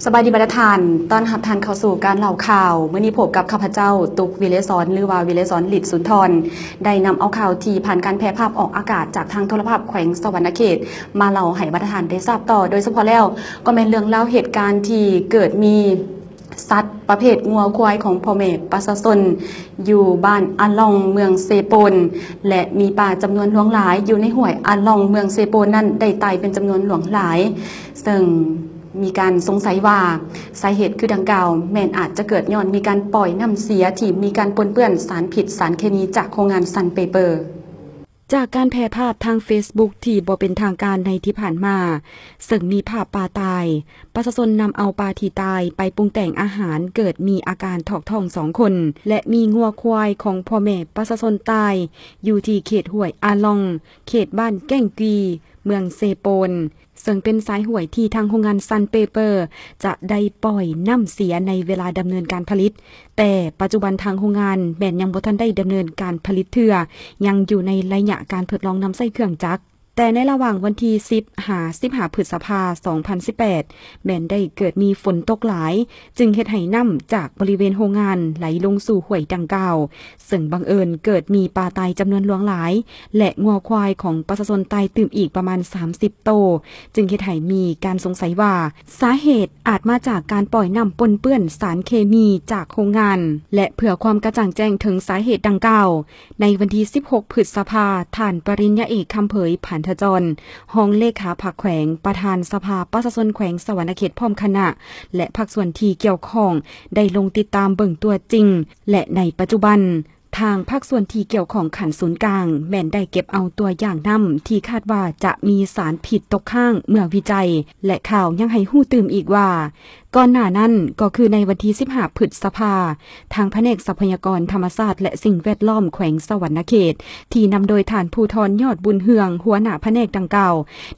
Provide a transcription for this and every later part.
ສະບາຍດີບັນດາທ່ານ, ຕ້ອນຮັບທ່ານເຂົ້າສູ່ການເລົ່າຂ່າວ. ມື້ນີ້ພົບກັບຂ້າພະເຈົ້າ ຕຸກ ວິເລສອນ ຫຼືວ່າ ວິເລສອນ ລິດສຸນທອນ, ໄດ້ນຳເອົາຂ່າວທີ່ຜ່ານການແຜ່ພາບອອກອາກາດຈາກທາງໂທລະພາບແຂວງສະຫວັນນະເຂດ ມາເລົ່າໃຫ້ບັນດາທ່ານໄດ້ຊາບຕໍ່. ໂດຍສະເພາະແລ້ວກໍແມ່ນເລື່ອງລາວເຫດການທີ່ເກີດມີສັດປະເພດງົວຄວາຍຂອງພໍ່ແມ່ປະຊາຊົນ ຢູ່ບ້ານອາລ່ອງ ເມືອງເຊໂປນ ແລະ ມີປາຈຳນວນຫຼວງຫຼາຍຢູ່ໃນຫ້ວຍອາລ່ອງ ເມືອງເຊໂປນນັ້ນ ໄດ້ຕາຍເປັນຈຳນວນຫຼວງຫຼາຍ, ເຊິ່ງມີການສົງໄສວ່າ ສາເຫດຄືດັ່ງກ່າວ ແມ່ນອາດຈະເກີດຍ້ອນມີການປ່ອຍນ້ຳເສຍທີ່ມີການປົນເປື້ອນສານພິດສານເຄມີຈາກໂຮງງານ Sun Paper. ຈາກການແຜ່ພາບທາງເຟສບຸກທີ່ບໍ່ເປັນທາງການໃນທີ່ຜ່ານມາ, ເຊິ່ງມີພາບປາຕາຍ, ປະຊາຊົນນຳເອົາປາທີ່ຕາຍໄປປຸງແຕ່ງອາຫານ, ເກີດມີອາການຖອກທ້ອງສອງຄົນ ແລະ ມີງົວຄວາຍຂອງພໍ່ແມ່ປະຊາຊົນຕາຍ ຢູ່ທີ່ເຂດຫ້ວຍອາລ່ອງ, ເຂດບ້ານແກ້ງກີ, ເມືອງເຊໂປນ, ເຊິ່ງເປັນສາຍຫ້ວຍທີ່ທາງໂຮງງານ Sun Paper ຈະໄດ້ປ່ອຍນ້ຳເສຍໃນເວລາດຳເນີນການຜະລິດ, ແຕ່ປັດຈຸບັນທາງໂຮງງານແມ່ນຍັງບໍ່ທັນໄດ້ດຳເນີນການຜະລິດເທື່ອ, ຍັງຢູ່ໃນໄລຍະການທົດລອງນຳໃຊ້ເຄື່ອງຈັກ. ແຕ່ໃນລະຫວ່າງວັນທີສິບຫາສິບຫ້າ ພຶດສະພາ ສອງພັນສິບແປດ ແມ່ນໄດ້ເກີດມີຝົນຕົກຫຼາຍ, ຈຶ່ງເຮັດໃຫ້ນ້ຳຈາກບໍລິເວນໂຮງງານໄຫຼລົງສູ່ຫ້ວຍດັ່ງກ່າວ, ເຊິ່ງບັງເອີນເກີດມີປາຕາຍຈຳນວນຫຼວງຫຼາຍ ແລະ ງົວຄວາຍຂອງປະຊາຊົນຕາຍຕື່ມອີກປະມານສາມສິບໂຕ, ຈຶ່ງເຮັດໃຫ້ມີການສົງໄສວ່າ ສາເຫດອາດມາຈາກການປ່ອຍນ້ຳປົນເປື້ອນສານເຄມີຈາກໂຮງງານ ແລະ ເພື່ອຄວາມກະຈ່າງແຈ້ງເຖິງສາເຫດດັ່ງກ່າວ, ໃນວັນທີສິບຫົກ ພຶດສະພາ, ທ່ານປະລິນຍາເອກ ຄຳເຜີຍ ພັນທະຈອນ, ຮອງເລຂາພັກແຂວງ, ປະທານສະພາປະຊາຊົນແຂວງສະຫວັນນະເຂດ ພ້ອມຄະນະ ແລະ ພາກສ່ວນທີ່ກ່ຽວຂ້ອງ ໄດ້ລົງຕິດຕາມເບິ່ງຕົວຈິງ ແລະ ໃນປັດຈຸບັນ, ທາງພາກສ່ວນທີ່ກ່ຽວຂ້ອງຂັ້ນສູນກາງ ແມ່ນໄດ້ເກັບເອົາຕົວຢ່າງນ້ຳທີ່ຄາດວ່າຈະມີສານພິດຕົກຄ້າງເມື່ອວິໄຈ, ແລະ ຂ່າວຍັງໃຫ້ຮູ້ຕື່ມອີກວ່າ, ກ່ອນໜ້ານັ້ນກໍຄືໃນວັນທີສິບຫ້າ ພຶດສະພາ, ທາງພະແນກຊັບພະຍາກອນທຳມະຊາດ ແລະ ສິ່ງແວດລ້ອມແຂວງສະຫວັນນະເຂດ ທີ່ນຳໂດຍທ່ານ ພູທອນ ຍອດບຸນເຮືອງ, ຫົວໜ້າພະແນກດັ່ງກ່າວ,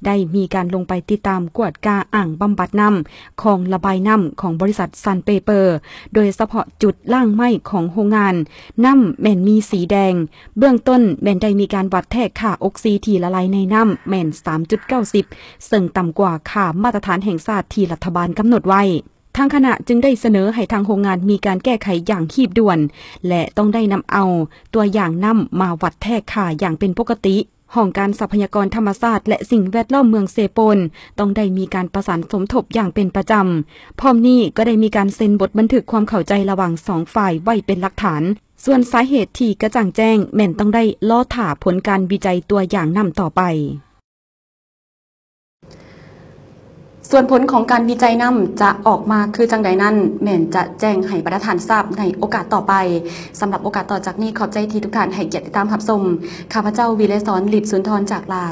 ໄດ້ມີການລົງໄປຕິດຕາມກວດກາອ່າງບຳບັດນ້ຳ, ຄອງລະບາຍນ້ຳຂອງບໍລິສັດ Sun Paper, ໂດຍສະເພາະຈຸດລ້າງໄມ້ຂອງໂຮງງານ, ນ້ຳແມ່ນມີສີແດງ. ເບື້ອງຕົ້ນແມ່ນໄດ້ມີການວັດແທກຄ່າອົກຊີທີ່ລະລາຍໃນນ້ຳແມ່ນ ສາມຈຸດເກົ້າສິບ ເຊິ່ງຕ່ຳກວ່າຄ່າມາດຕະຖານແຫ່ງຊາດທີ່ລັດຖະບານກຳນົດໄວ້. ທາງຄະນະຈຶ່ງໄດ້ສະເໜີໃຫ້ທາງໂຮງງານມີການແກ້ໄຂຢ່າງຮີບດ່ວນ ແລະ ຕ້ອງໄດ້ນຳເອົາຕົວຢ່າງນ້ຳມາວັດແທກຄ່າຢ່າງເປັນປົກກະຕິ. ຫ້ອງການຊັບພະຍາກອນທຳມະຊາດ ແລະ ສິ່ງແວດລ້ອມເມືອງເຊໂປນ ຕ້ອງໄດ້ມີການປະສານສົມທົບຢ່າງເປັນປະຈຳ. ພ້ອມນີ້ກໍໄດ້ມີການເຊັນບົດບັນທຶກຄວາມເຂົ້າໃຈລະຫວ່າງສອງຝ່າຍໄວ້ເປັນຫຼັກຖານ. ສ່ວນສາເຫດທີ່ກະຈ່າງແຈ້ງແມ່ນຕ້ອງໄດ້ລໍຖ້າຜົນການວິໄຈຕົວຢ່າງນ້ຳຕໍ່ໄປ. ສ່ວນຜົນຂອງການວິໄຈນ້ຳຈະອອກມາຄືຈັ່ງໃດນັ້ນ ແມ່ນຈະແຈ້ງໃຫ້ບັນດາທ່ານຊາບໃນໂອກາດຕໍ່ໄປ. ສຳລັບໂອກາດຕໍ່ຈາກນີ້, ຂອບໃຈທີ່ທຸກທ່ານໃຫ້ກຽດຕິດຕາມຮັບຊົມ. ຂ້າພະເຈົ້າ ວິເລສອນ ລິດສຸນທອນ ຈາກລາ